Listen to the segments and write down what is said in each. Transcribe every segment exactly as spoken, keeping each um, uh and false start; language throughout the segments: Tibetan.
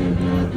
རྒྱལ་བ་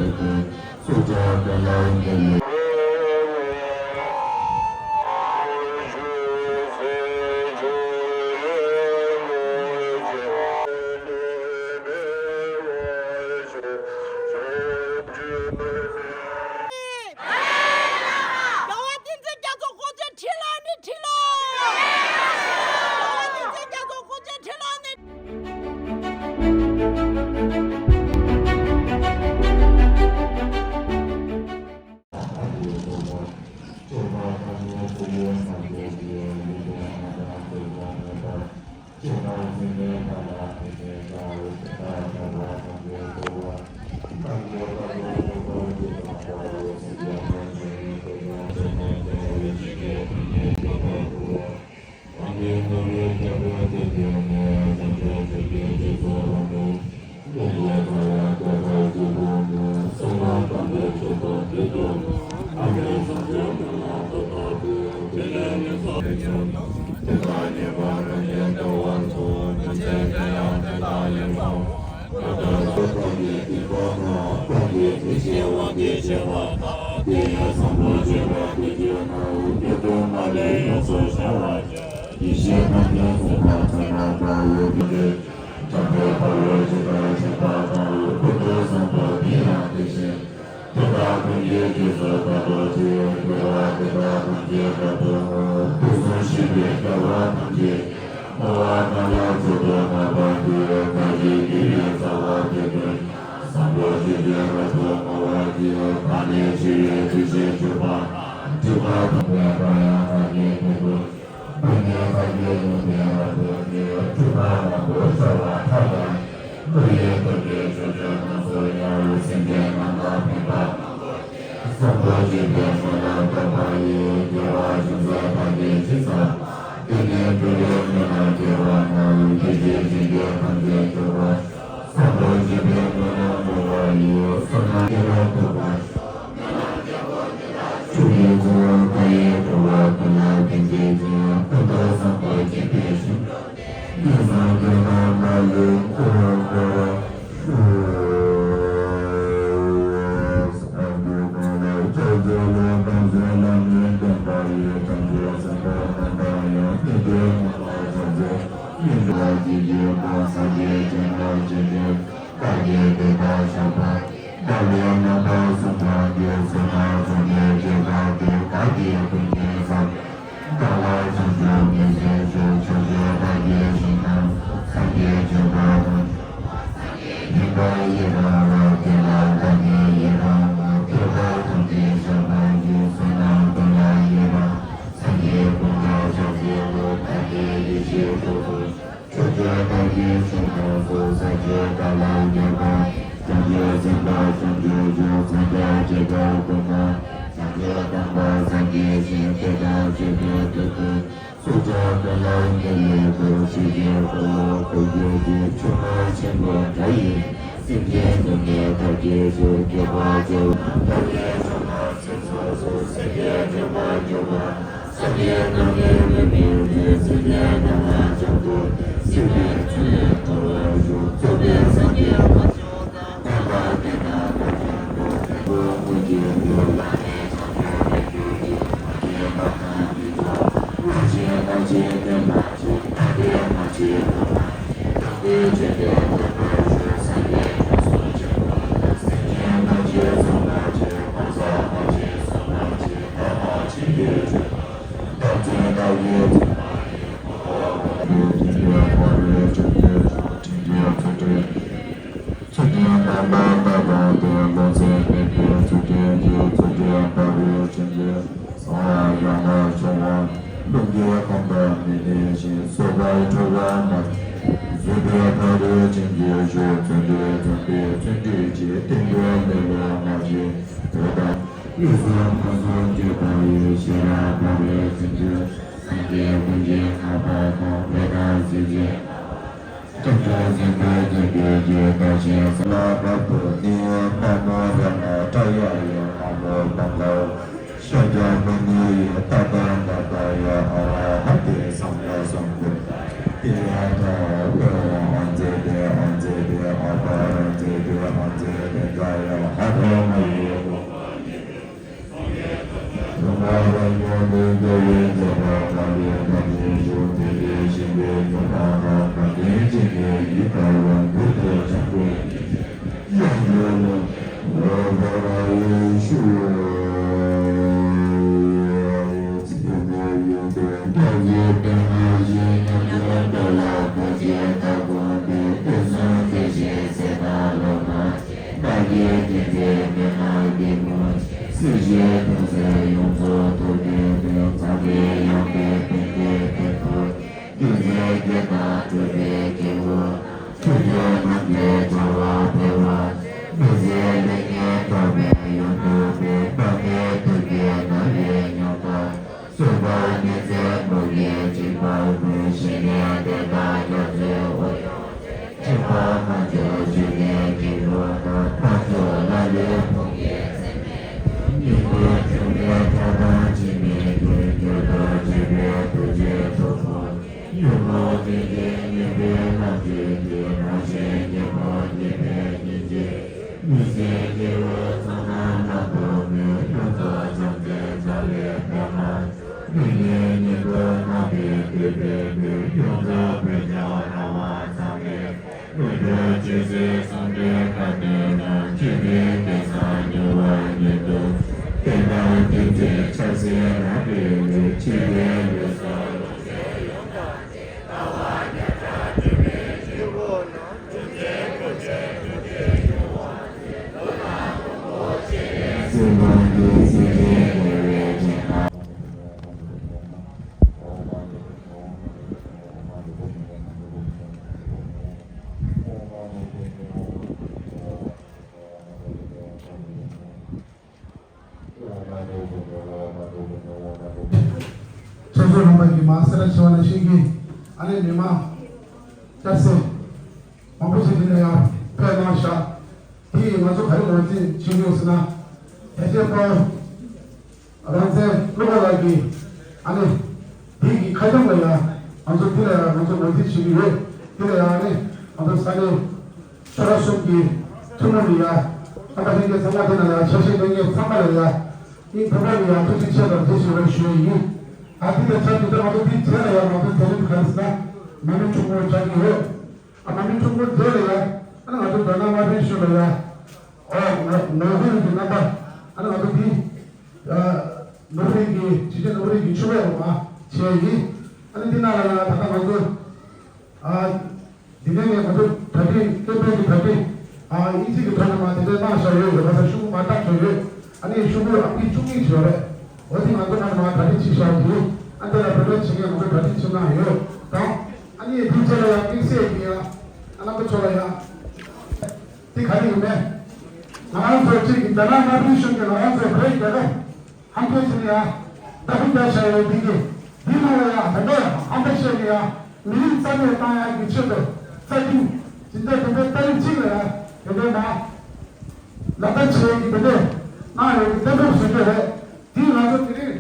བསྟན་འཛིན་རྒྱ་མཚོ་དཔུང་ཚོགས་ཁྲི་ལོ་ནས་ཁྲི་ལོ། རྒྱལ་བ་བསྟན་འཛིན་རྒྱ་མཚོ་དཔུང་ཚོགས་ཁྲི་ལོ་ནས། ཚོགས་གཙོ་རྣམ་པ་གིས་མ་སེ་ར་ཆེ་བ་ནས་ཤེས་ཀྱི། ཨ་ནེ་མི་མང་སྐྱ་སེར་མང་པོ་ཞིག་འདི་ནས་ཡང་ཕེབས་གནང་ཤག་དེ་ཡིས་ང་ཚོ་ག་རེ་ངོས་འཛིན་བྱེད་ཀྱི་ཡོད་ཟེར་ན། ཕལ་ཆེར་ཁོ་རང་བཙན་སློབ་དཔོན་ལགས་ཀྱིས་ཨ་ནེ་དེ་གི་ཁ་བྱང་ལ་ཡང་ང་ཚོ་དེ་ལ་ཡང་ང་ཚོ་ངོས་འཛིན་བྱེད་ཀྱི་ཡོད། དེ་ལ་ཡང་ཨ་ནེ་ང་ཚོ་ས་གནས་ཆོལ་ཁ་གསུམ་གྱི་ཐུན་མོང་ནས་ཡང་རྣམ་པ་ལྷན་རྒྱས་ཚང་མ་དེ་ལ་ཡང་ཆ་ཤས་གནང་མཁན་ཚང་མ་ལ་ཡང་སྙིང་ཐག་པ་ནས་ཡང་ཐུགས་རྗེ་ཆེ་དང་རྗེས་སུ་ཡི་རང་ཞུ་ཡི་ཡིན། ཨ་དེ་ལ་ཆ་དེ་ལྟར་ང་ཚོ་དེའི་རྗེས་ལ་ཡང་ང་ཚོ་དེ་རིང་ག་རེ་ཟེར་ན་མ་ཎི་ཕྲུ་གུ་ཆགས་ཀྱི་ཡོད། ཨ་མ་ཎི་ཕྲུ་གུ་རྗེས་ལ་ཡང་ཨ་ནི་ང་ཚོ་རྒྱ་ནག་དམར་པོའི་གཞུང་ལ་ཡང་ཨོ་ངོ་ངོ་རྒོལ་གྱི་རྣམ་པ་ཨ་ནི་ང་ཚོ་དེ་ནོར་བུ་རིགས་ཀྱི་ཇི་བྱེད་ནོར་བུ་རིགས་ཀྱི་ཆུ་བོ་མ་བྱས་ཡིན། ཨ་ནི་འདི་ནང་ལ་ཡང་ད་ལྟ་ང་ཚོ་ཨ། འདི་ནས་ནས་ང་ཚོ་གྲ་སྒྲིག་སྐད་འབོད་ཀྱི་གྲ་སྒྲིག་ཨ་དབྱིན་ཇི་གི་ཐོག་ནས་མ་དེ་འདྲའི་གནང་བཞག་ཡོད་རེད། ཁ་སང་ཤོག་བུ་མ་བཏབ་བྱས་ཡོད། ཨ་ནི་ཤོག་བུ་ཨ་ཕི་བཅུ་གཉིས་བྱས་རེད། འོ་དེ་ང་ཚོ་ནང་ནས་མ་གྲ་སྒྲིག་བྱས་བཞག་གི། ཨ་འདི་ལ་འབོད་སྒྲ་བྱེད་མཁན་ང་ཚོ་གྲ་སྒྲིག་བྱེད་གནང་ཡོད་དང་། ཨ་ནི་དེའི་རྗེས་ལ་ཡང་དམིགས་བསལ་གྱི་ཡང་ཨ་རྣམ་པ་ཚོ་ལ་ཡང་དེ་ག་རེ་ཡིན་མེད། ང་རང་ཚོ་གཅིག་གི་རྒྱ་ནག་དམར་པོའི་གཞུང་གིས་ང་རང་ཚོ་བོད་རྒྱལ་ཁབ་ཧམ་ཐོས་བྱས་ནས་ཡང་ལྟ་སྐུལ་བརྒྱབ་བཞག་ཡོད། འདི་གི་འདི་ནང་ལ་ཡང་ད་ལྟ་ཡང་ཧམ་པ་བཤད་ནས་ཡང་མི་རིགས་རྩ་མེད་བཏང་ཡག་གི་ཆེད་དུ་རྩ་ཁྲིམས་འཛིན་གྲྭ་དེ་འདྲའི་ཏ་རིག་གཅིག་ལ་ཡང་དེ་འདྲའི་མ་ལག་བསྟར་བྱེད་ཀྱི་དེ་འདྲའི་གནང་ཡོད་ཀྱི་གཏན་འབེབས་བཟོ་རྒྱུ་རེད། འདི་ང་ཚོ་དེ་རིང་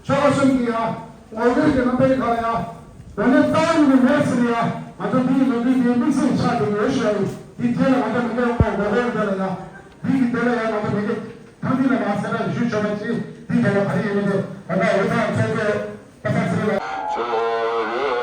ཆོལ་ཁ་གསུམ་གྱི་ཡང་ངོ་རྒོལ་གྱི་རྣམ་པའི་ཁ་ལ་ཡང་དངོས་གནས་རྩ་བ་ཉིད་ནས་མེད་ཟེར་ནས་ཡང་ང་ཚོ་འདིའི་ལོ་རྒྱུས་འདིའི་དམིགས་བསལ་ཆགས་ཏེ་ཡོད་ཞུ་ཡ་ཡིན། འདི་རྗེས་ལ་ང་ཚོ་མི་འདྲ་བ་ངོ་རྒོལ་འདི་ལ་ཡང་འདི་གི་དེ་ལ་ཡང་ང་ཚོ་མི་འདྲ། ཐང་འདི་ལ་མ་ཚད་ན་ཞུ་ཆོག་པ་ཅི་འདི་ཐོག་ལ་ག་རེ་ཡིན་མིན་དེ་ད་ལྟ་འོས་ཚང་ཚོགས་གཙོ་པ་ཚ་ཚེ་རིང་ལགས།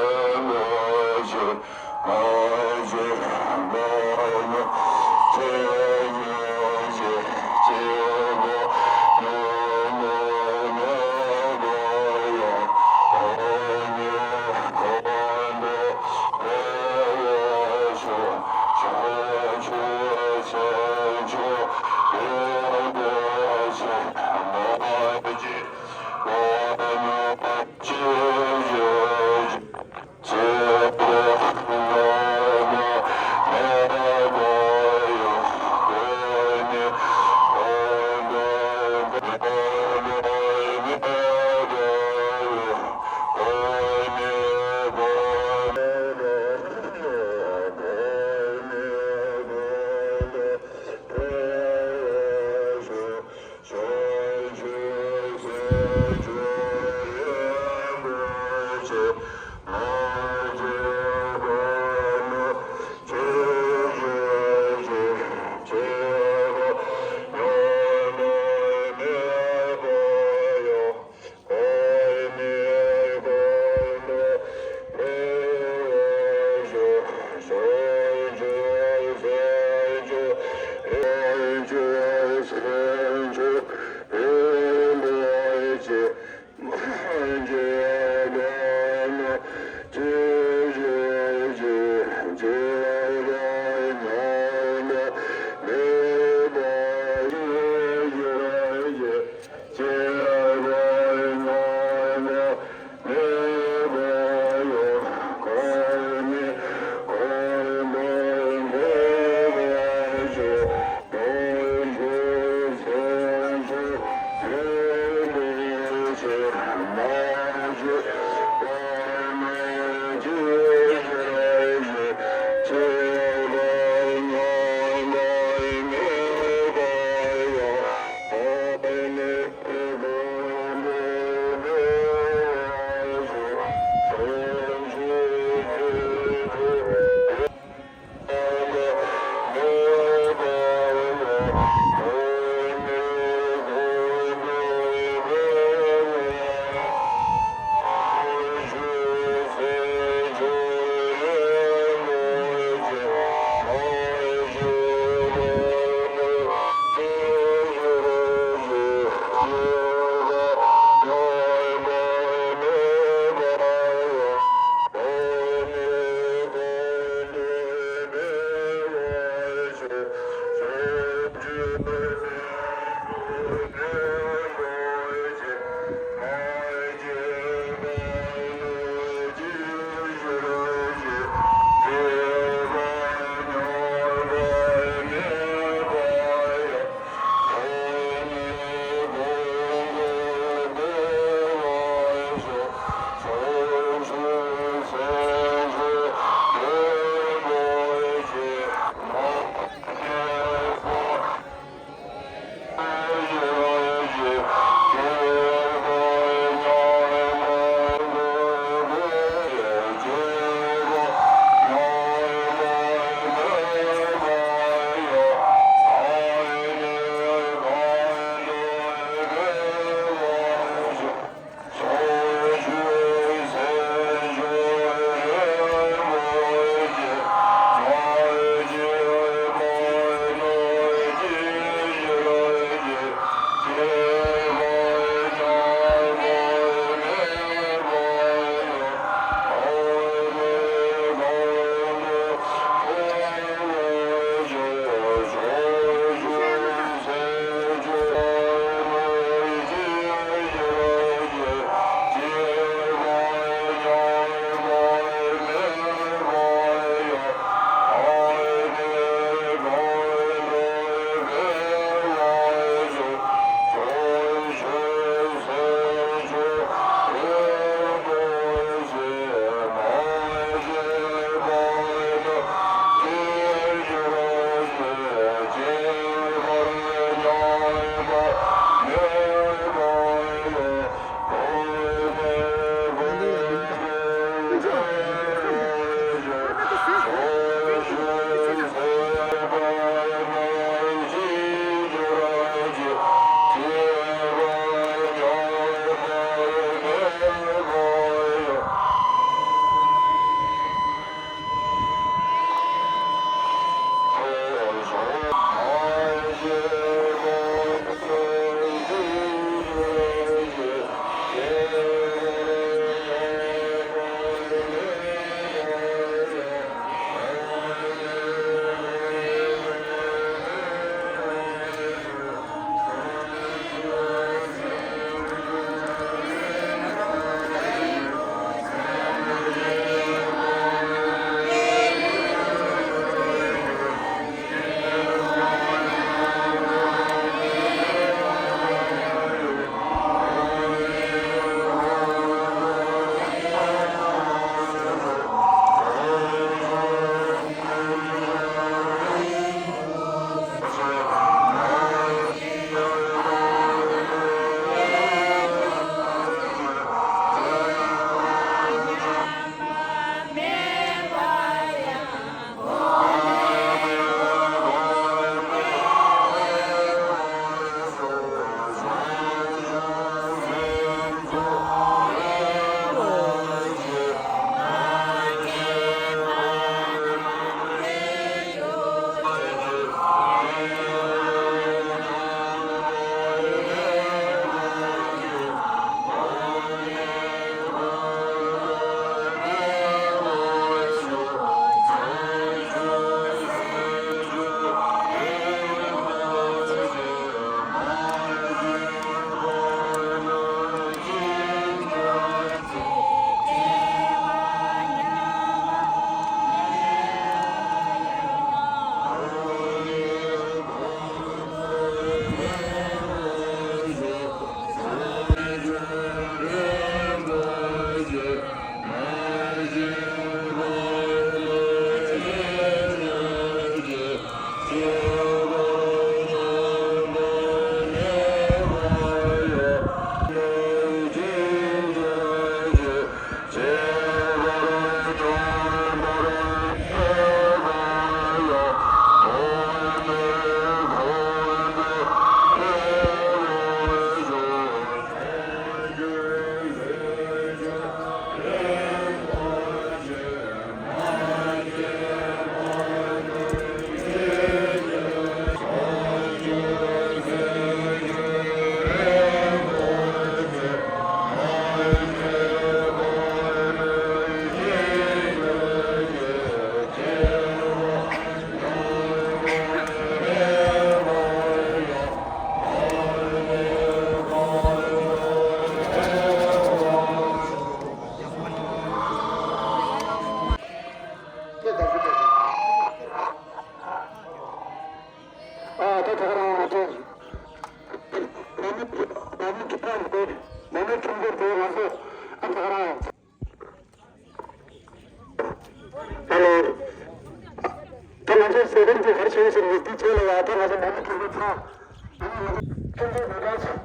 ཨ་ནི་ང་ཚོ་སྐྱབས་བཅོལ་བོད་སྒར་ཆེ།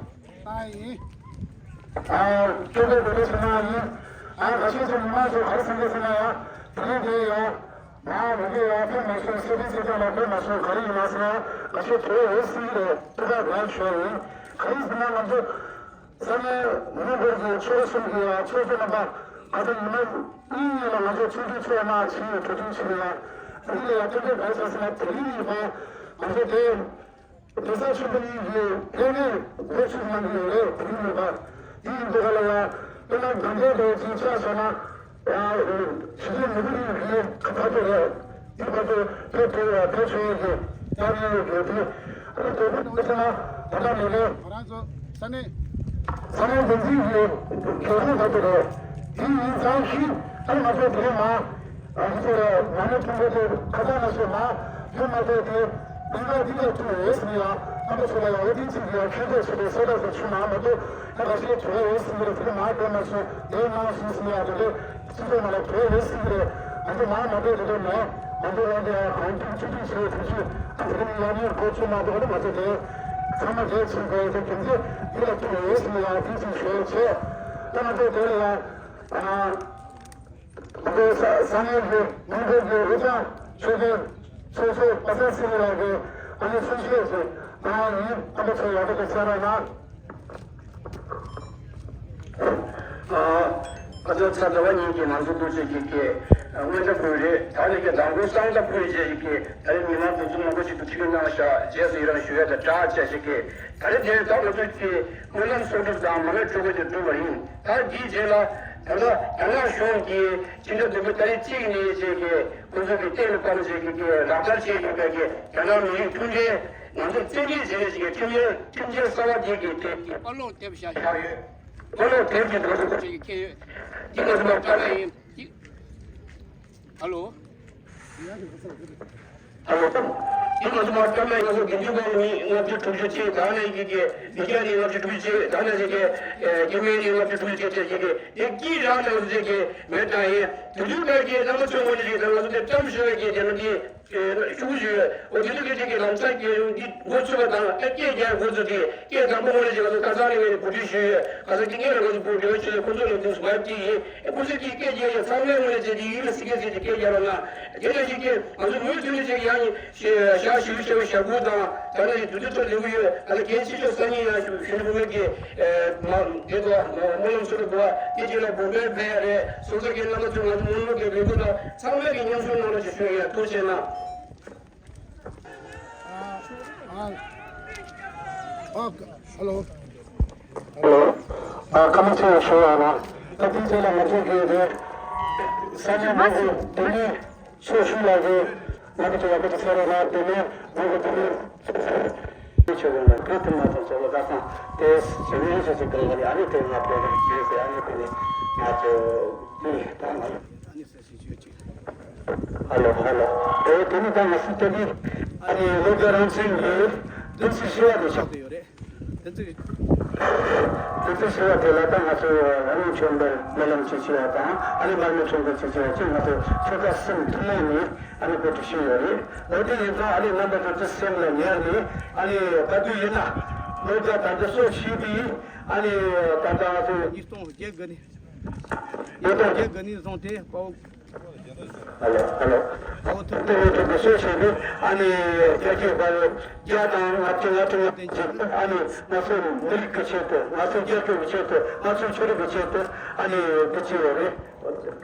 ད་ཡིན། ཨ། སྐྱབས་བཅོལ་བོད་སྒར་ཆེ་ན་ཡིན། ཨ། ང་ཚོ་ཚོ་མི་མང་ཚོ་ག་རེ་བསམ་གི་ཟེར་ན་ཡང་། དེ་རིང་དེ་ཡང་མ་འོངས་པའི་ཡང་ཕན་མ་སོང་། སེ་རིང་སེ་ཏན་ལ་ཕན་མ་སོང་། ག་རེ་ཡིན་ན་ཟེར་ན་ང་ཚོ་དེ་འོས་སྲིད་རེད། ཐུགས་ཁག་དགའ་ཤོས་ཡིན། ག་རེ་ཟེར་ན་ང་ཚོ་ས་གནས་མི་འབོར་གྱི་ཆོལ་ཁ་གསུམ་གྱི་ཡང་ཚོགས་གཙོ་རྣམ་པ་ག་ཚོད་ཉི་མ་གཉིས་ཡིན་ལ་ང་ཚོ་ཚོགས་འདུ་ཚོགས་གནང་བྱས་གྲོས་མཐུན་བྱས་ཡང་། འདི་ལ་ཡང་ཐུགས་ཁག་དགའ་ཤོས་ཟེར་ན། དེ་རིང་ཡིན་པ་ང་ཚོ་དེ། དེ་ས་ཆེན་པོ་གཉིས་ཀྱི་ལས་གནས་འགོ་ཚུགས་གནང་གི་ཡོད་རེད། དེ་རིང་མེད་པ། དེ་ཡིན་དུས་ག་ལ་ཡང་དཔེར་ན་དགའ་ལྡན་པའི་ཅིག་ཆ་བཞག་ན། ཡང་ཞི་བདེ་མི་བོ་གཉིས་ཀྱི་ཁ་ཐག་ཏུ་རེད། དེ་བར་དུ་བོད་དུ་ཡང་བོད་ཆོལ་ཡོད་ཀྱི་ཡང་མི་ཡོད་ཀྱི་དེ། ཨ་ནི་དེ་བོད་དུ་ཚང་མ་ད་ལྟ་མི་ལས། ང་རང་ཚོ་ས་གནས། ས་གནས་འདི་འཛིན་གྱི་གལ་ཆེན་བར་དུ་རེད། དེ་ཡིན་ཙང་ཞིག་ཨ་ནི་ང་ཚོ་དེ་རིང་མ། ང་ཚོ་མ་ཎི་ཐུན་མོང་དེ་ཁ་སང་ང་ཚོ་མ་ཐུན་མ་ཐོག་དེ་ལུང་པ་འདི་ལ་ཐུག་ཡོད་ཟེར་ཡ། རྣམ་པ་ཚོ་ལ་ཡང་འོ་དེ་ཚིག་ཡ་ཁྱོད་ཚོ་ཚོ་དེ་ས་ད་ཚོ་ཆུ་མ་མ་ཐོག་ད་ག་ཤེད་བྱོས་ཡོད་ཟེར་གི་རེད། དེ་མ་དོན་མ་སོང་དེ་མ་སོང་ཟེར་ཡ་དེ་དེ་སྤྱི་ཚོགས་ནང་ལ་བྱོས་ཡོད་ཟེར་གི་རེད། ང་ཚོ་མ་མ་ཐོག་དེ་དེ་མ་ང་ཚོ་ལ་དེ་གང་ཐུབ་ཅི་ཐུབ་བྱས་ཐུབ་ཅི་ཨ་ཚོ་དེ་ཡ་མེད་གོ་ཆུ་མ་ཐོག་ད་ང་ཚོ་དེ་ཚང་མ་དེ་ཚིག་གི་དེ་དེ་ཚོ་དེ་ལ་ཐུག་ཡོད་ཟེར་ཡ་དེ་ཚིག་བྱོས་བྱས། ད་ང་ཚོ་དེ་ལ་ཡང་། ང་ཚོའི་ས་ས་གནས་ཀྱི་ནང་ཁུལ་གྱི་དབུས་གཙང་ཆོལ་ཁའི་ཚོགས་གཙོ་པ་སངས་ཚེ་རིང་ལགས་ཀྱིས་ཨ་ནི་གསུང་བཤད་ཞིག་གནང་ཡིན། རྣམ་པ་ཚོས་ཡག་པོ་ཅིག་གསན་རོགས་གནང་། ཨ། ཁ་སང་ཚ་ཟླ་བ་གཉིས་ཀྱི་ང་ཚོ་ཐུགས་རྗེ་ཆེ་གི་སྔོན་འགྲོ་ཕུལ་རེད། ད་ནི་ཀྱི་མདང་དགོང་གསང་བདག་ཕུལ་རྗེས་ཀྱི་ད་ནི་ཉི་མ་དུས་ཚོད་མང་པོ་ཞིག་ཏུ་ཁྲིད་གནང་བཞག་རྗེས་སུ་ཡི་རང་ཞུ་ཡ་དང་སྦྲགས་བྱས་ཤིག་གི་ད་ནི་དེ་ད་ང་ཚོ་གི་སྨོན་ལམ་གསོག་སྒྲུབ་དང་མ་ཎི་སྤྲུལ་སྐུ་དེ་གྲུབ་པ་ཡིན། ད་འདིའི་རྗེས་ལ། ད་ལྟ་རྒྱ་ནག་གཞུང་གིས་ཕྱི་ཟླ་བདུན་པའི་ཏ་རིག་གཅིག་ནས་བྱས་ཀྱི་ཁོ་ཚོ་གི་ཏན་ལ་པ་ལ་བྱས་ཀྱི་ལག་བསྟར་བྱས་ཡོད་པའི་གི་རྒྱ་ནག་མི་རིགས་མཐུན་སྒྲིལ་ང་ཚོ་བཙན་ཁྲིད་བྱས་ནས་བྱས་ཀྱི་ཁྲིམས་འཆར་ཁྲིམས་འཆར་གསར་བ་དེ་གི་དེབ་ཀྱི་ཨ་ལོ་དེབ་བཞག་ཡོད། ཨ་ལོ་དེབ་ཀྱི་ང་ཚོ་ཁོ་ཚོ་གི་ཁྱེར་ཡོད། འདི་ང་ཚོ་ལ་བཀའ་ལན་ཡིན། ཨ་ལོ། ཨ་ལོ། དེ་ང་ཚོ་མ་སྐྱབས་ལ་ང་ཚོ་དགེ་འདུན་པ་ནི་ལྔ་བཅུ་དྲུག་ཅུ་གཅིག་ད་ནས་ཀྱི་ཀྱི་མི་སྐྱ་ནི་ལྔ་བཅུ་དྲུག་ཅུ་གཅིག་ད་ནས་ཀྱི་ཀྱི་སྐྱེ་དམན་ནི་ལྔ་བཅུ་དྲུག་ཅུ་གཅིག་བཅས་ཀྱི་དེ་ཀྱི་རང་དང་ཟེར་གྱི་མེད་ད་ཡིན། དུས་དུས་ཀ་ཀྱི་རྣམ་པ་ཚོ་ངོ་ནས་ཀྱི་ད་ང་ཚོ་དེ་བཀྲམ་ཞུ་བའི་ཀྱི་དེ་ནི་ཀྱི་ཤུགས་ཞུ་འོ་དེ་དུས་ཀྱི་དེ་ཀྱི་ལམ་སང་ཀྱི་འདི་འགོ་ཚུགས་པ་དང་ཨ་སྐད་རྒྱག་འགོ་ཚུགས་ཏེ་སྐད་དང་པོ་ངོ་ནས་ཀྱི་ང་ཚོ་ཁ་སང་ནས་ངས་གོ་སྒྲིག་ཞུས་ཡོད། ཁ་སང་ཀྱི་ངས་རང་ང་ཚོ་བོད་འབྲེལ་བ་ཆེད་དུ་ཁོ་ཚོ་ལ་དུས་སུ་མ་ཀྱི་ཡིན། ཨེ་ཁོ་ཚོས་ཀྱིས་སྐད་རྒྱག་ཡ་ཚང་མས་ངོས་ནས་བྱས་ཏེ་ཡིད་ལ་སྲིད་སྐད་ཟེར་ཏེ་སྐད་རྒྱག་རོགས་གནང་། དེ་ནང་བཞིན་གྱི་ང་ཚོ་མུ་མཐུད་ནས་བྱས་ཡང་ཞག་བཞི་བཅུ་ཞེ་དགུ་དང་ད་ནང་བཞིན་དུས་ཚོད་ཐོག་ལེན་གྱི་ཡོད། ད་ལྟ་གལ་ཆེ་ཤོས་སང་ཉིན་ཡང་གཞོན་ནུ་བུ་མོ་གི་མ་དེ་ཚོ་སྨོན་ལམ་སོགས་དགོས་པ་དེ་རྗེས་ལ་བོད་པའི་ཕན་ཡ་རེད། སོང་ཙང་གི་རྣམ་པ་ཚོས་ང་ཚོ་སྨོན་ལམ་གྱི་ལས་འགུལ་དང་ཚང་མས་ཀྱི་མཉམ་ཞུགས་གནང་རོགས་ཞེས་ཞུ་ཡ་ཐུགས་རྗེ་གནང་། ཨ། ཨ། ཨ། ཧ་ལོ། ཧ་ལོ། ཨ། ཁ་མ་ཚོས་ཞུ་བ་ན། ད་དེ་ཚོ་ལ་ང་ཚོ་གི་དེ། ས་གནས་མང་པོ་དེ་ནས་སོ་ཞུ་ལ་གི་ང་ཚོ་ཡག་པོ་ཅིག་ཟེར་རོགས་གནང་། དེ་ནས་མང་པོ་དེ་ནས་ཆོས་གོང་ལ་དེ་དེ་མ་ཐོན་ཚོ་ལ་ཁ་སང་དེ་ཞི་བའི་ཆོས་ཀྱི་སྐོར་ལ་ཨ་ནི་དེ་ང་དེ་ནས་ཞུས་ཟེར། ཨ་ནི་དེ་ནས་ང་ཚོ་དེ་ད་ང་ཨ་ནི་ས་ཞིག་ཆོས་ཅིག་ཧ་ལོ། ཧ་ལོ། ཨོ་དེ་ནི་ད་ང་སྲིད་དེ་ནི་ཨ་ནི་ལོ་དགའ་རང་བཙན་གྱི་བདུན་ཚིགས་བཞི་བ་དེ་ཆགས་བསྡད་ཡོད་རེད། བདུན་ཚིགས་བདུན་ཚིགས་བཞི་བ་དེ་ལ་ད་ང་ཚོ་རང་ལུགས་མཆོད་འབུལ་སྨོན་ལམ་ཅིག་བྱེད་ཡ་དང་ཨ་ནི་མར་མེ་ཁྲོམ་སྐོར་ཅིག་བྱེད་ཡ་ཅིག་ང་ཚོ་ཆོལ་ཁ་གསུམ་ཐུན་མོང་ནས་ཨ་ནི་གོ་སྒྲིག་ཞུས་ཡོད་རེད། ལོ་དེ་ཡིན་ཙང་ཨ་ནི་རྣམ་པ་ཚོ་དེ་སེམས་ལ་ཉར་ནས་ཨ་ནི་ག་དུས་ཡིན་ན་ལོ་དགའ་ད་ལྟ་སོ་བྱས་པའི་ཨ་ནི་ད་ལྟ་ང་ཚོ་ཉིས་སྟོང་བརྒྱད་དགུ་ནས། ཡོད་དོ། རྒྱ་དགའ་ནས་བཟུང་སྟེ་དཔའ་བོ། ཧ་ལོ། ཧ་ལོ། དཔའ་བོ་ཐུབ་བསྟན་ལྷུན་གྲུབ་ཀྱིས་གསུངས་བཞིན་དུ་ཨ་ནི་རྒྱ་ཆེ་དཔའ་བོ་བརྒྱ་དང་ལྔ་བཅུ་ང་དྲུག་ང་བདུན་ཅིག་ཨ་ནི་ང་ཚོ་མི་རིགས་ཀྱི་ཆེད་དུ་ང་ཚོ་རྒྱལ་ཁབ་ཀྱི་ཆེད་དུ་ང་ཚོ་ཆོས་རིག་གི་ཆེད་དུ་ཨ་ནི་འདི་བྱས་ཡོད་རེད།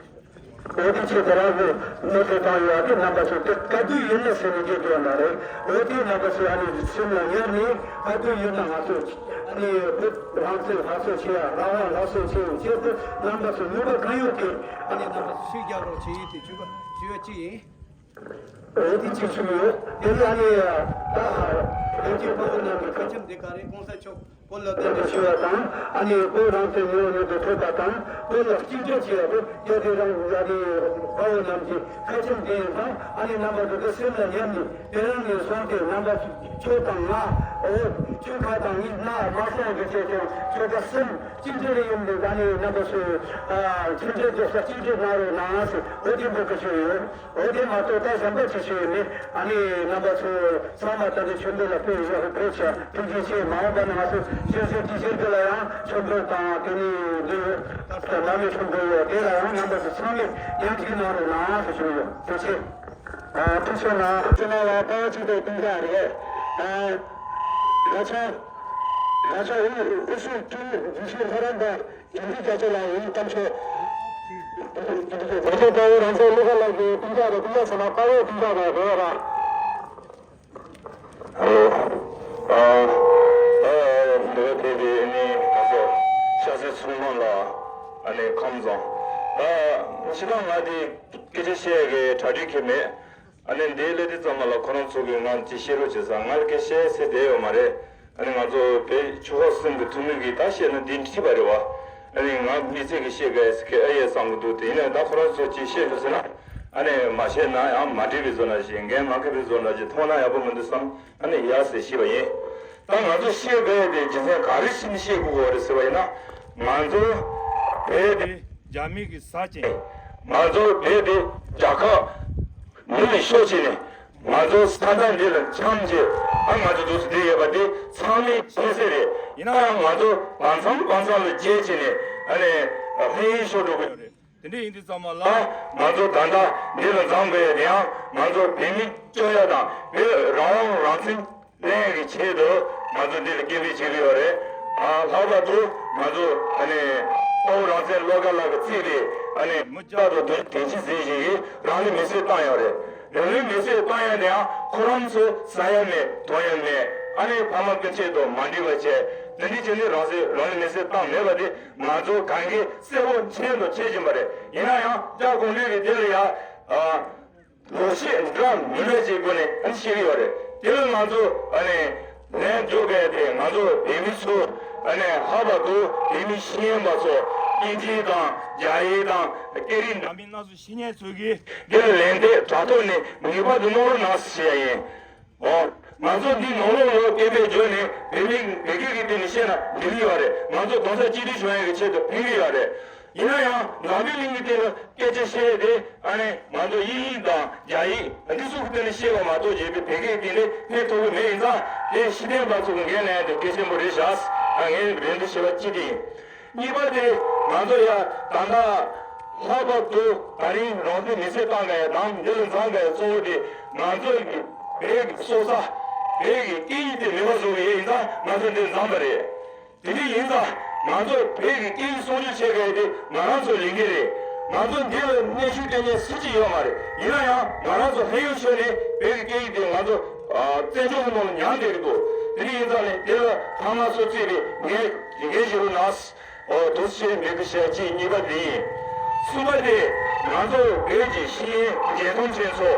འོ་དེ་ཆེད་དུ་རང་གི་མི་ཚེ་བཏང་ཡོད་པའི་རྣམ་པ་ཚོ་དེ་ག་དུས་ཡིན་ན་ཟེར་ནས་བརྗོད་དགོས་མ་རེད། འོ་དེའི་རྣམ་པ་ཚོ་ཨ་ནི་སེམས་ལ་ཉར་ནས་ག་དུས་ཡིན་ན་ང་ཚོ་ཨ་ནི་བོད་རང་བཙན་སླར་གསོ་བྱེད་ཡ་རང་དབང་སླར་གསོ་བྱེད་ཡ་ཆེད་དུ་རྣམ་པ་ཚོ་ནུས་པ་གང་ཡོད་ཀྱིས་ཨ་ནི་རྣམ་པ་ཚོ་ཤུགས་རྒྱག་རོགས་བྱེད་ཡིན་དེ་ཞུ་བ་ཞུ་ཡ་གཅིག་ཡིན། འོ་དེ་གཅིག་ཞུ་ཡོད། དེ་ནི་ཨ་ནི་ད་བོད་ཀྱི་དཔའ་བོ་རྣམས་ཀྱི་ཁ་ཆེམས་འདི་ག་རེ་གོང་ས་མཆོག་བོད་ལ་གདན་འདྲེན་ཞུ་བ་དང་ཨ་ནི་བོད་རང་བཙན་མྱོང་མྱོང་དུ་ཐོབ་པ་དང་བོད་ལ་གཅིག་སྒྲིལ་བྱེད་ཡ་དེ་རྒྱལ་སྲས་རང་ཨ་ནི་དཔའ་བོ་རྣམས་ཀྱི་ཁ་ཆེམས་འདི་ཡིན་ཙང་ཨ་ནི་རྣམ་པ་ཚོ་གི་སེམས་ལ་ཉར་ནས་དེ་རིང་ནས་བཟུང་སྟེ་རྣམ་པ་ཁྱོད་དང་ང་འོ་ཁྱོད་ཁ་དང་ངའི་སྣ་མ་སོང་གི་བྱས་ཀྱང་ཁྱོད་ཀ་སེམས་གཅིག་སྒྲིལ་ཡིན་པའི་ཨ་ནི་རྣམ་པ་ཚོས་ཨ་མཐུན་སྒྲིལ་རྡོག་རྩ་གཅིག་སྒྲིལ་གནང་རོགས་གནང་ཟེར་འོ་དེ་འབོད་སྐུལ་ཞུས་ཡོད། འོ་དེ་མ་གཏོགས་ད་གཞན་པ་ཅི་ ཞུས་ནས་ཨ་ནི་རྣམ་པ་ཚོ་ཚང་མ་ད་ལྟ་ཆོས་འབོད་ལ་ཕེབས་ཡོད་ཕེབས་ཤག་ཐུགས་རྗེ་ཆེ། མ་འོངས་པ་ན་ང་ཚོ་ཆོས་སྲིད་གྲོས་ཆོད་དེ་ལ་ཡང་ཆོས་འབོད་དང་དེ་ནས་འདི་ད་ནང་མི་ཆོས་འབོད་ཡོད་དེ་ལ་ཡང་རྣམ་པ་ཚོ་ཚང་མས་ཡང་ཅིག་གནང་རོགས་གནང་ཞུ་ཞུ་ཡོད། ཐུགས་རྗེ་ཆེ། ཨ་ཐུགས་རྗེ་གནང་། ཕྱི་ནང་ལ་ཕར་ཅིག་ཏུ་སྟོན་ཀ་རེད། ཨ་ང་ཚོ་ང་ཚོ་དབུས་དབུས་སུ་ཀྲུའུ་རིན་ཆེན་ལྷ་རམས་པ། དེང་དུས་རྒྱ་མཚོ་ལ་ཡིན་གཏམ་ཤོད། རྒྱ་མཚོ་དཔའ་བོ་རང་བཙན་བློ་དགའ་ལགས་ཀྱི་སྤུན་ཀྱག་རེད། སྤུན་ཀྱག་ཟེར་ན་དཔའ་བོའི་སྤུན་ཀྱག་རེད་རེད་ར། ཨ་ཨ་འདི་དེ་དེ་ནི་ང་ཚོ་ཤ་ཚའི་ཚོང་མང་ལ་ཨ་ནི་ཁམས་བཟང་། ཨ་ཕྱི་ནང་ང་དེ་སྐད་ཆ་བཤད་ཀྱི་གྲ་སྒྲིག་གི་མེད། ཨ་ནི་འདིའི་སླེབས་དུས་ཙམ་པ་ལ་ཁོ་རང་ཚོ་གིས་ང་ཅིག་བཤད་རོགས་བྱེད་ཟེར། ང་ལ་སྐད་བཤད་ཟེར་བསྡད་ཡོད་མ་རེད། ཨ་ནི་ང་ཚོ་བོད་ཆོལ་ཁ་གསུམ་གྱི་ཐུན་མོང་གིས་ད་བཤད་ན་འདི་འགྲིག་པ་རེད་བ། ཨ་ནི་ང་མི་ཚེ་གི་བཤད་དགོས་ཟེར་གི་ཨ་ཡེ་བསམ་གི་འདུག་དེ་ཡིན་ན་ད་ཁོ་རང་ཚོ་ཅིག་བཤད་རོགས་ཟེར་ན། ཨ་ནི་མ་བཤད་ན་ཡང་མ་འགྲིག་པའི་བཟོ་འདྲ་ཞིག་འགན་མ་འཁུར་བའི་བཟོ་འདྲ་ཞིག་མཐོང་ན་ཡག་པོ་མི་འདུག་བསམ། ཨ་ནི་ཡ་ཟེར་ཤེས་པ་ཡིན། ད་ང་ཚོ་བཤད་དགོས་དེ་རྒྱུ་མཚན་ག་རེ་བྱས་ནས་བཤད་དགོས་པ་རེད་ཟེར་བ་ཡིན་ན། ང་ཚོ་བོད་དེ་རྒྱ་མི་གི་ས་ཅན། ང་ཚོ་བོད་དེ་རྒྱལ་ཁབ་མི་ལ་ཤོར་བྱས་ནས་ང་ཚོ་ས་མཚམས་འདི་ལ་འཁྱམས་བྱས། ཨ་ང་ཚོ་འདུག་སེ་བསྡད་ཡོད་པ་དེ་ཚང་མས་མཁྱེན་གསལ་རེད། ཡིན་ན་ཡང་ང་ཚོ་བར་མཚམས་བར་མཚམས་ལ་བརྗེད་བྱས་ནས་ཨ་ནི་ལྷོད་ཡངས་ཤོར་འགྲོ་གི་ཡོད་རེད། དེ་འདྲ་ཡིན་དུས་ཙམ་པ་ལ་ང་ཚོ་ད་ལྟ་འདི་ལ་འཛོམས་དགོས་ཡ་དེ་ཡང་ང་ཚོ་བོད་མི་སྐྱོབ་ཡ་དང་བོད་རང་དབང་རང་བཙན་ལེན་གྱི་ཆེད་དུ་ང་ཚོ་འདི་ལ་སྐད་འབོད་བྱེད་ཀྱི་ཡོད་རེད། ཨ་ལྷག་པར་དུ་ང་ཚོ་ཨ་ནི་དཔའ་བོ་རང་བཙན་བློ་དགའ་ལགས་ཀྱིས་གཙོས་པའི་ཨ་ནི་མི་སྐྱ་དང་དེ་དེང་ཕྱིན་ཟིན་ཞིག་གིས་རང་ལུས་མེར་སྲེག་བཏང་ཡོད་རེད། རང་ལུས་མེར་སྲེག་བཏང་ཡ་དེ་ཡང་ཁོ་རང་ཚོ་ཟ་ཡ་མེད་འཐུང་ཡ་མེད། ཨ་ནི་ཕ་མ་སྤུན་མཆེད་དང་མ་འགྲིག་པ་བྱས། དེ་འདྲ་བྱས་ནས་རང་བཙན་རང་ལུས་མེར་སྲེག་བཏང་མེད་པ་དེ་ང་ཚོ་གང་གིས་གསལ་པོ་མཁྱེན་དང་མཁྱེན་བཞིན་པ་རེད། ཡིན་ན་ཡང་སྐྱབས་མགོན་ལགས་ཀྱིས་དེ་ལ་ཡ་ཨ་ལོག་བཤད་འདྲ་མི་འདྲ་ཅིག་སྒོ་ནས་ཨ་ནི་བཤད་ཀྱི་ཡོད་རེད། དེ་ལ་ང་ཚོ་ཨ་ནི་ལན་འཇོག་དགོས་དེ་ང་ཚོ་བོད་མི་ཚོ་ཨ་ནི་ལྷག་པར་དུ་བོད་མི་ཤེས་ཡོན་པ་ཚོ་དབྱིན་ཇི་དང་རྒྱ་ཡིག་དང་སྐད་རིགས་འདྲ་མིན་སྣ་ཚོགས་ཤེས་མཁན་ཚོ་གིས་དེ་ལ་ལན་འདེབས་དྲ་ཐོག་ནས་ངེས་པར་དུ་གནང་རོགས་གནང་ཞེས་ཡིན། འོ། ང་ཚོ་འདི་ནང་ལོགས་ལ་སྐད་འབོད་བརྗོད་ནས་བོད་མི་བོད་སྐད་ཀྱི་སྟེང་ནས་བཤད་ན་འགྲིག་གི་ཡོད་རེད། ང་ཚོ་༸གོང་ས་༸སྐྱིད་སྡུག་བྱུང་ཡག་གི་ཆེད་དུ་ཕན་གྱི་ཡོད་རེད། ཡིན་ན་ཡང་འཛམ་བུའི་གླིང་གི་སྟེང་ལ་སྐད་ཆ་བཤད་དེ་ཨ་ནི་ང་ཚོ་དབྱིན་ཡིག་དང་རྒྱ་ཡིག་འདི་ཚོ་གི་སྟེང་ནས་བཤད་པ་མ་གཏོགས་བྱས་པའི་བོད་སྐད་སྟེང་ནས་ཕན་ཐོགས་ཀྱི་མེད། ཡིན་ཙང་དེ་ཤེས་ལྡན་པ་ཚོ་གི་འགན་ལེན་དེ་གལ་ཆེན་པོ་རེད་བཞག་ད་ངས་རེ་འདུན་ཞུ་བ་གཅིག་དེ་ཡིན། གཉིས་པ་དེ་ང་ཚོ་ཡ་ད་ལྟ་ལྷག་པར་དུ་ད་རིང་རང་བཙན་མེར་སྲེག་བཏང་མཁན་དང་འདི་ལ་འཛོམས་མཁན་གཙོ་བོ་དེ་ང་ཚོ་གི་བོད་ཀྱི་སྲོག་རྩ་བོད་ཀྱི་སྐད་ཡིག་དེ་མེད་པ་བཟོ་གི་ཡོད། ཡིན་ཙང་ང་ཚོ་འདིར་འཛོམས་པ་རེད། དེ་འདྲ་ཡིན་ཙང་ང་ཚོ་བོད་ཀྱི་སྐད་ཡིག་སྲུང་སྐྱོབ་བྱེད་དགོས་དེ་ང་རང་ཚོའི་ལས་འགན་རེད། ང་ཚོ་འདི་ལ་གནོན་ཤུགས་སྤྲད་མཁན་སུ་གཅིག་ཡོད་མ་རེད། ཡིན་ན་ཡང་ང་རང་ཚོ་ལྷོད་ཡངས་ཤོར་ནས་བོད་ཀྱི་སྐད་ཡིག་དེ་ང་ཚོ་བཙན་བྱོལ་གྱི་ནང་ལ་ཉར་བསྡད་ཀྱི་འདུག་དེ་འདྲ་ཡིན་ཙང་ནས་དེ་ལ་ཕ་མ་ཚོ་གཙོས་པའི་ངས་ལས་འགན་བཞེས་རོགས་གནང་། འོ་དུ་ཆེ་མི་གི་ཞལ་གཅིག་གཉིས་པ་འདི་ཡིན། གསུམ་པ་དེ་ང་ཚོ་བོད་ཀྱི་ཤེས་ཡོན་རྒྱལ་ཁམས་ཆེན་ཚོ་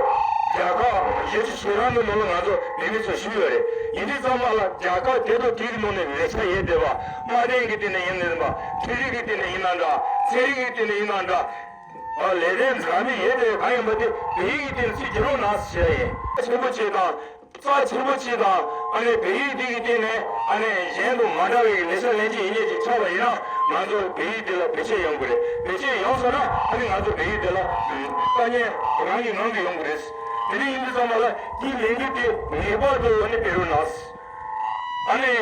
རྒྱལ་ཁབ་བཞི་བཅུ་ཞེ་གྲངས་ཀྱི་ནང་ལ་ང་ཚོ་བོད་མི་ཚོ་བཞུགས་ཡོད་རེད། ཡིན་དུས་ཙམ་པ་ལ་རྒྱལ་ཁབ་དེ་དང་དེ་གི་ནང་ནས་ལས་བྱ་ཡོད་བསྡད་པ། དམའ་འབེབས་ཀྱི་སྟེང་ནས་ཡིན་ནའང་འདྲ། འཕྲུལ་རིག་གི་སྟེང་ནས་ཡིན་ནའང་འདྲ། ཚན་རིག་གི་སྟེང་ནས་ཡིན་ནའང་འདྲ། ཨ་ལས་དོན་འཛམ་གླིང་ཡོད་དེ་གང་ཡིན་པ་དེ་བོད་ཡིག་གི་སྟེང་ནས་ཚིག་བརྗོད་རོགས་གནང་ཞེས་ཡིན། ཆེན་པོ་ཆེ་དང་། རྩ་ཆེན་པོ་ཆེ་དང་ཨ་ནི་བོད་ཡིག་འདི་གི་སྟེང་ནས་ཨ་ནི་གཞན་དང་མ་འདྲ་བའི་ལས་བྱ་ལེན་རྒྱུ་ཡིན་མཁན་ཅིག་ཆགས་པ་ཡིན་ན་ང་ཚོ་བོད་ཡིག་འདི་ལ་བེད་སྤྱོད་ཡོང་གི་རེད། བེད་སྤྱོད་ཡོང་སོང་ན་ཨ་ནི་ང་ཚོ་བོད་ཡིག་འདི་ལ་དཀའ་ངལ་ངང་གིས་ངང་གིས་ཡོང་གི་རེད། དེ་འདྲ་ཡིན་དུས་ཙམ་པ་ལ་འདིའི་ལས་འགུལ་དེ་ངེས་པར་དུ་ཨ་ནི་སྤེལ་རོགས་གནང་། ཨ་ནི་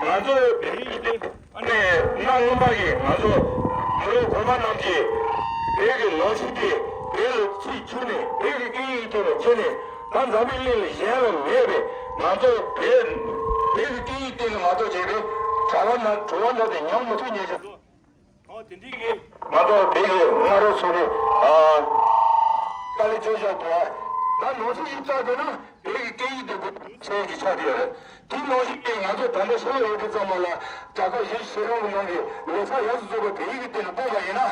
ང་ཚོ་བོད་ཡིག་འདི། ཨ་ནི་གནའ་སྔོན་མ་གི་ང་ཚོ་མི་རབས་གོང་མ་རྣམས་ཀྱིས་བོད་ཀྱི་ལོ་རྒྱུས་དེ་བོད་ལ་ཚིག་བཅུག་ནས་བོད་ཀྱི་སྐད་ཡིག་ཐོག་ལ་ཁྱེར་ནས་ད་འཛམ་བུའི་གླིང་ལ་གཞན་ལ་མེད་པའི་ང་ཚོ་བོད་བོད་ཀྱི་སྐད་ཡིག་སྟེང་ལ་མ་གཏོགས་བྱས་པའི་གྲྭ་པ་ན་གྲྭ་པ་ན་དེ་ཉམས་མི་ཐུབ་མཁན་ཞིག་ཏུ། ཨོ་དེ་འདྲའི་གི་ང་ཚོ་བོད་ཀྱི་སྔ་རབས་ཚོ་གི་ཨ་དཀའ་ལས་བརྗོད་བཞག་འདུག་ད་ནང་ཆོས་ཤིག་བལྟས་དགོས་ན། བོད་ཀྱི་སྐད་ཡིག་དེ་འགོ་ཚུགས་ཀྱི་ཆགས་ཀྱི་ཡོད་རེད། དེ་ནང་བཞིན་གྱི་ང་ཚོ་ད་ལྟ་ཤེས་ཡོན་ཡོད་དུས་ཙམ་པ་ལ་རྒྱལ་ཁབ་གཞན་ཞིག་རང་གི་ནང་གི་ལོ་ཙཱ་ཡོངས་སུ་རྫོགས་པ་བོད་ཡིག་གི་སྟེང་ནས་སྤུངས་པ་ཡིན་ན།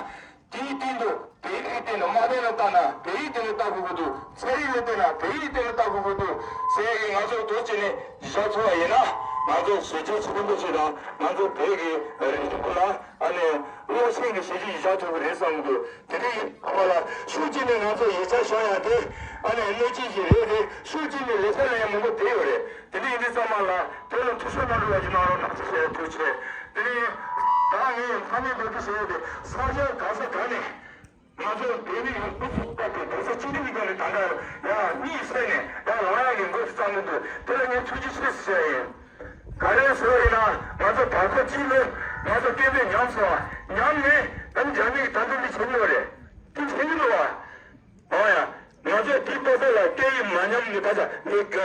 དེའི་སྟེང་དུ་བོད་ཡིག་གི་སྟེང་ནས་དམའ་འབེབས་ལ་བལྟས་ན་བོད་ཡིག་སྟེང་ནས་ལྟ་དགོས་ཀྱི་འདུག་ཚན་རིག་ལ་བལྟས་ན་བོད་ཡིག་སྟེང་ནས་ལྟ་དགོས་ཀྱི་འདུག་ཟེར་ཡ་གི་ང་ཚོ་དོན་གཅིག་ནས་གཞི་བཞག་ཐུབ་པ་ཡིན་ན་ང་ཚོ་གཞི་རྒྱ་ཆེན་པོ་ཞིག་དང་ང་ཚོ་བོད་ཀྱི་རིག་གཞུང་ལ། ཨ་ནི་བློ་སེང་གི་བྱས་རྗེས་བཞག་ཐུབ་ཀྱི་རེད་བསམ་གི་འདུག་དེ་འདྲ་ཡིན་པ་ལ་ཤུགས་ཀྱིས་ནི་ང་ཚོ་ཡིག་ཆ་སྦྱང་ཡག་དེ་ཨ་ནི་གནད་ཆེ་ཞིག་རེད་དེ། ཤུགས་ཀྱིས་ནི་ལས་ཀ་ལ་ཡང་མང་པོ་བསྡད་ཡོད་རེད། དེ་འདྲ་ཡིན་དུས་ཙམ་པ་ལ་དེ་ལ་ཐུགས་སྣང་གནང་རོགས་ཀྱི་གནང་རོགས་གནང་ཞེས་ཐུགས་ཆེ། དེ་ནས་ད་ངས་མཐའ་མའི་འབོད་སྐུལ་ཞུ་ཡག་དེ་ས་ཆ་ག་ས་ག་ནས། ང་ཚོ་བོད་མི་ཡོངས་སུ་བསྟོད་པའི་བོད་ས་གཅིག་སྒྲིལ་གྱི་སྒང་ནས་ད་ལྟ་ཡང་གཉིད་སད་ནས་ཡང་ལངས་ཡག་གི་འགོ་ཞིག་བརྩམས་གི་འདུག་དེ་ལ་ངས་ཐུགས་རྗེ་ཆེ་ཞུ་ཡ་ཡིན། ག་རེ་ཟེར་བ་ཡིན་ན་ང་ཚོ་བར་སྐོར་གཅིག་ལོ་ང་ཚོ་སྐད་འབོད་ཉམས་སོང་བ། ཉམས་ནས་ཨ་ནི་རྒྱ་མིས་ད་དུང་འདི་བྱེད་ཀྱི་ཡོད་རེད། འདི་བྱེད་ཀྱི་འདུག་བ། འོ་ཡ། ང་ཚོ་དེ་ལྟ་ས་ལ་སྐད་ཡིག་མ་ཉམས་ནས་ད་ཆ་མི་ཀ་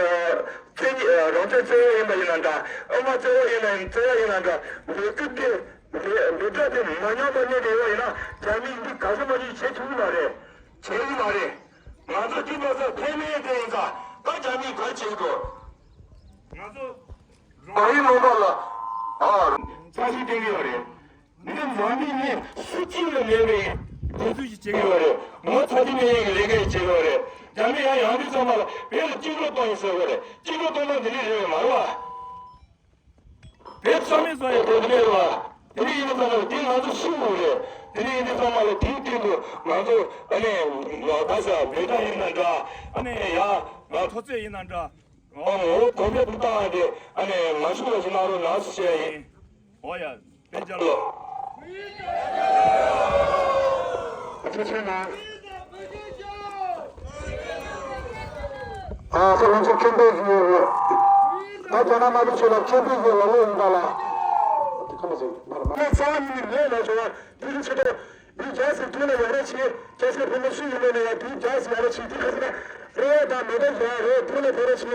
བཙན་རང་བཙན་རྩོད་ཡ་ཡིན་པ་ཡིན་ན་འདྲ། ཨ་མ་རྩོད་ཡ་ཡིན་ན་རྩོད་ཡ་ཡིན་ན་འདྲ། ལས་འགུལ་དེ་ལས་འགུལ་སྒྲ་དེ་མ་ཉམས་པ་གནས་བསྡད་ཡོད་ཡིན་ན་རྒྱ་མིས་འདི་ག་ཚོད་མ་ཉམས་བྱེད་ཐུབ་ཀྱི་མ་རེད། བྱེད་ཀྱི་མ་རེད། ང་ཚོ་དེ་ལྟ་ས་ཕན་མེད་དེ་ཡིན་ཙང་ད་རྒྱ་མིས་ག་རེ་བྱེད་ཀྱི་འདུག་ང་ཚོ་རང་ཡུལ་ལུང་པ་ལ་ཨ་ས་ཞིག་སྟོན་གྱི་ཡོད་རེད། འདི་འཛམ་བུ་གླིང་སུ་གཅིག་ལ་མེད་པའི་དུས་ཚོད་ཅིག་བྱེད་ཀྱི་ཡོད་རེད། ངོ་ཚ་གྲིབ་མེད་ཡིན་གྱི་ལས་ཀ་ཞིག་བྱེད་ཀྱི་ཡོད་རེད། རྒྱ་མི་ཡང་ཡང་དུས་ཚང་མ་ལ་བོད་ལ་བཅིངས་འགྲོལ་གཏོང་ཡིན་ཟེར་བ་རེད། བཅིངས་འགྲོལ་གཏོང་སྟངས་འདི་འདྲ་རེད་མ་རེད་བ། བོད་ས་མེད་བཟོ་ཡ་དེ་འདི་འདྲ་རེད་བ། དེ་འདྲ་ཡིན་དུས་ཚང་མ་ལ་དེ་ང་ཚོ་ཤི་དགོས་རེད། དེ་འདྲ་ཡིན་དུས་ཚང་མ་ལ་དེའི་སྟེང་དུ་ང་ཚོ་ཨ་ནི་ལོ་ད་ས་བོད་ད་ཡིན་ན་འདྲ། ཨ་ནི་ཡ་ང་ཐོ་ཚད་ཡིན་ན་འདྲ། ཨོ་ངོ་བོ་གོམས་པའི་ཕུ་ཐག་དེ་ཨ་ནི་མ་ཤུགས་ལ་ཞིག་གནང་རོགས་གནང་ཞེས་ཡིན། ཨོ་ཡ། དཔེ་ཆ་ལོ། ཐུགས་རྗེ་ཆེ་གནང་། ཨ་ཁོ་ང་ཚོ་མཁན་པོ་ཞིག་ཡོད་རེད། ད་རྒྱ་ནག་དམར་པོ་ཚོ་ལ་མཁན་པོ་ཞིག་ལ་ལོ་ཡིན་པ་ལ། དེ་ཁ་མ་ཟིན་པར་མ། ང་རྩ་བ་ཉིད་ནས་ལས་ལ་བྱུང་བ་དེ་རིང་ཆེ་ཏོ། འདི་རྒྱལ་སྲིད་དུས་ལ་ཡག་རེ་ཆེ། རྒྱལ་སྲིད་ཕོ་མོ་སུ་ཡིན་ནའི་ཡང་དེའི་རྒྱལ་སྲིད་ཡག་རེ་ཆེ། དེ་ཁ་སང་རེ་བ་དང་མེ་ཏོག་ཡག་རེ་དུས་ལ་ཕེ་རེ་ཆེ།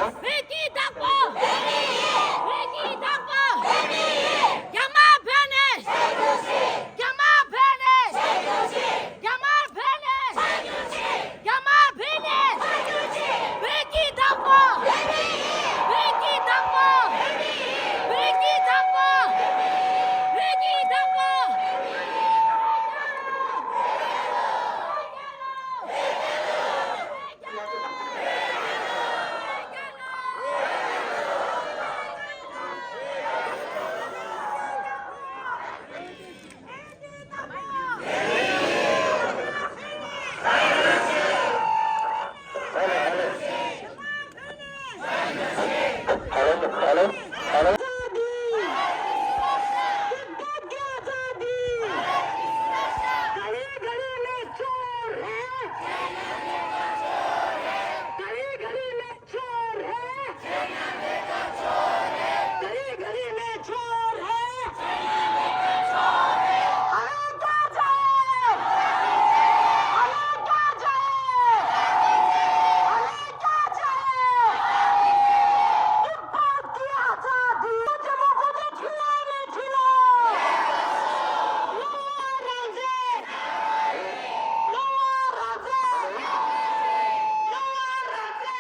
བོད་ཀྱི་བདག་པོ། བོད་ཀྱི་བདག་པོ། རྒྱ་དམར་བོད་ནས། རྒྱ་དམར་བོད་ནས། རྒྱ་དམར་བོད་ནས། རྒྱ་དམར་བོད་ནས། བོད་ཀྱི་བདག་པོ། བོད་ཀྱི་བདག་པོ། བོད་ཀྱི་བདག་པོ། བོད་ཀྱི་བདག་པོ། चोर है। गली गली में चोर है। हमें क्या चाहिए? हमें क्या चाहिए? हमें क्या चाहिए? तिब्बत की आजादी। जम्मू को खिलाओ, नहीं खिलाओ? लोअर रंजे। लोअर रंजे। लोअर रंजे।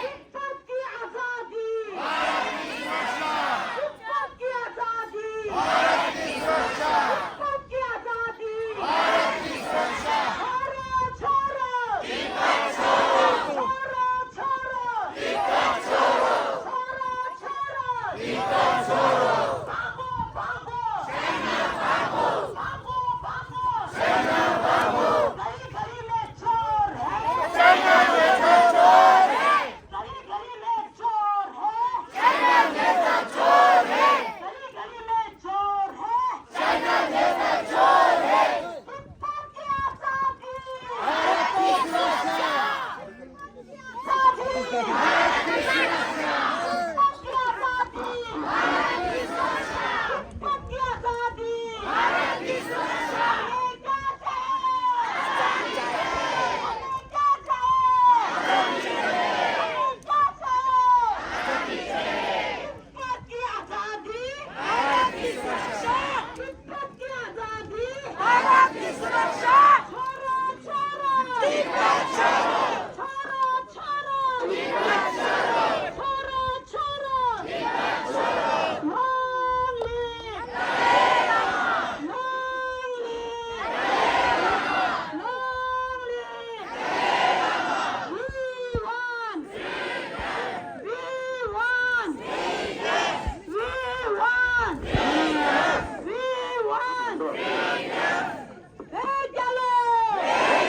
तिब्बत की आजादी। भारत की सुरक्षा। तिब्बत की आजादी। भारत की सुरक्षा। तिब्बत की आजादी। भारत की सुरक्षा। छोड़ो, छोड़ो। तिब्बत छोड़ो। छोड़ो, छोड़ो। तिब्बत छोड़ो। छोड़ो, छोड़ो। तिब्बत छोड़ो। भागो, भागो। चाइना भागो। भागो, भागो। चाइना भागो। गली गली में चोर है। चाइना जैसा चोर है। गली गली में चोर है। चाइना जैसा चोर है। गली गली में चोर है। चाइना जैसा चोर है। तिब्बत की आजादी। भारत की सुरक्षा। भारत की सुरक्षा। तिब्बत की आजादी। भारत की सुरक्षा। तिब्बत की आजादी। भारत की सुरक्षा। हमें क्या चाहिए? हमें क्या चाहिए? हमें क्या चाहिए? तिब्बत की आजादी। भारत की सुरक्षा। तिब्बत की आजादी। भारत की सुरक्षा। छोड़ो, छोड़ो। तिब्बत छोड़ो। छोड़ो, छोड़ो। तिब्बत छोड़ो। छोड़ो, छोड़ो। तिब्बत छोड़ो। Long live. Long live. Long live. We want. We want. We want. We want. Hey, Jalo! Hey,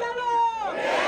Jalo! Hey, Jalo!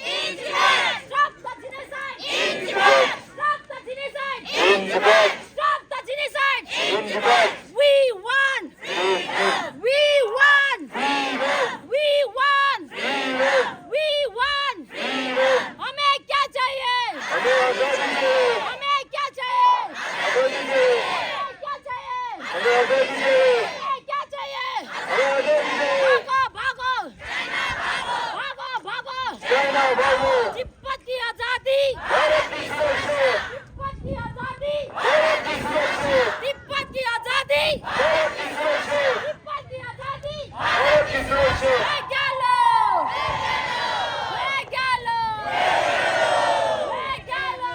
In Tibet! Stop the genocide! In Tibet! Stop the genocide! In Tibet! Stop the genocide! In Tibet! We want! We want! We want! We want! हमें क्या चाहिए? हमें आजादी चाहिए। हमें क्या चाहिए? आजादी चाहिए। हमें क्या चाहिए? हमें आजादी चाहिए। हमें क्या चाहिए? हमें आजादी चाहिए। भागो, भागो। भागो, भागो। चाइना भागो। तिब्बत की आजादी। भारत की सुरक्षा। तिब्बत की आजादी। भारत की सुरक्षा। तिब्बत की आजादी। भारत की सुरक्षा। तिब्बत की आजादी। भारत की सुरक्षा। है क्या लो? है क्या लो? है क्या लो?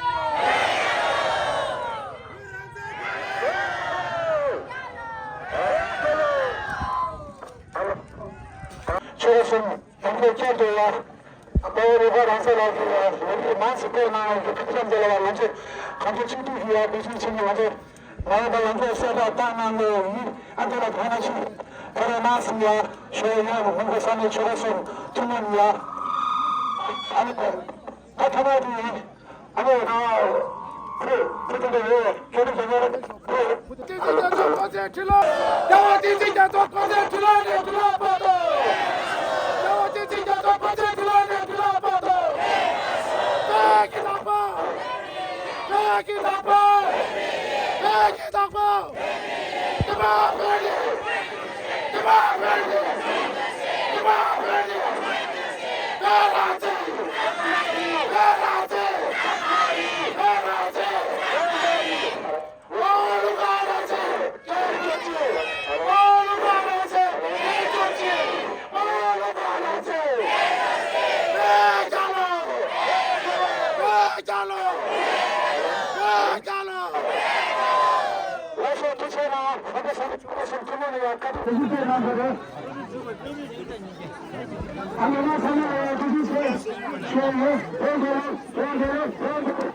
ཆོལ་ཁ་གསུམ་ཡོངས་རྫོགས་བསྐྱར་དུ་ཡར། དཔའ་བོ་རུ་ཁག་རང་སོ་ལགས་ཀྱིས་ཡར་ལོ་རྒྱུས་མང་ཞིག་བཀོད་གནང་བའི་ཁ་ཆེམས་དེ་ལ་ང་ཚོས་གང་ཐུབ་ཅི་ཐུབ་ཀྱིས་ཡར་གུས་ཞབས་ཆེན་པོས་ང་ཚོ་ནང་པ་ལ་ཚོ་གསལ་བསྒྲགས་བཏང་གནང་དགོས་ཡིན། ཨ་དེ་ལ་ཐ་ན་ཆེ་ཁ་ར་ནང་སྲིད་ཡར་ཞོ་ཡ་ཡ་མི་ཁོ་ས་ནས་ཆོལ་ཁ་གསུམ་ཐུན་མོང་ཡར། ཨ་ནི་ད་ཐ་ན་དེ་ཡིན། ཨ་ནི་ད་ཁོས་ཁོས་དེ་འདྲ་ཡོད། ཁྱོད་ཚོ་དེ་འདྲ་ཁོ་ཚོའི་ཁྲི་ལོ། རྒྱལ་བ་བསྟན་འཛིན་རྒྱ་མཚོ་ཁོ་ཚོའི་ཁྲི་ལོ་ནས་ཁྲི་ལོ་བར་དུ། རྒྱལ་བ་བསྟན་འཛིན་རྒྱ་མཚོ་ཁོ་ཚོའི་ཁྲི་ལོ་ནས་ཁྲི་ལོ་བར་དུ། བོད་ཀྱི་ནག་པ། བོད་ཀྱི་ནག་པ། བོད་ཀྱི་ནག་པ། དེ་མ་བོད་ནས། དེ་མ་བོད་ནས། དེ་མ་བོད་ནས། བོད་རང་བཙན། བོད་རང་བཙན། བོད་རང་བཙན།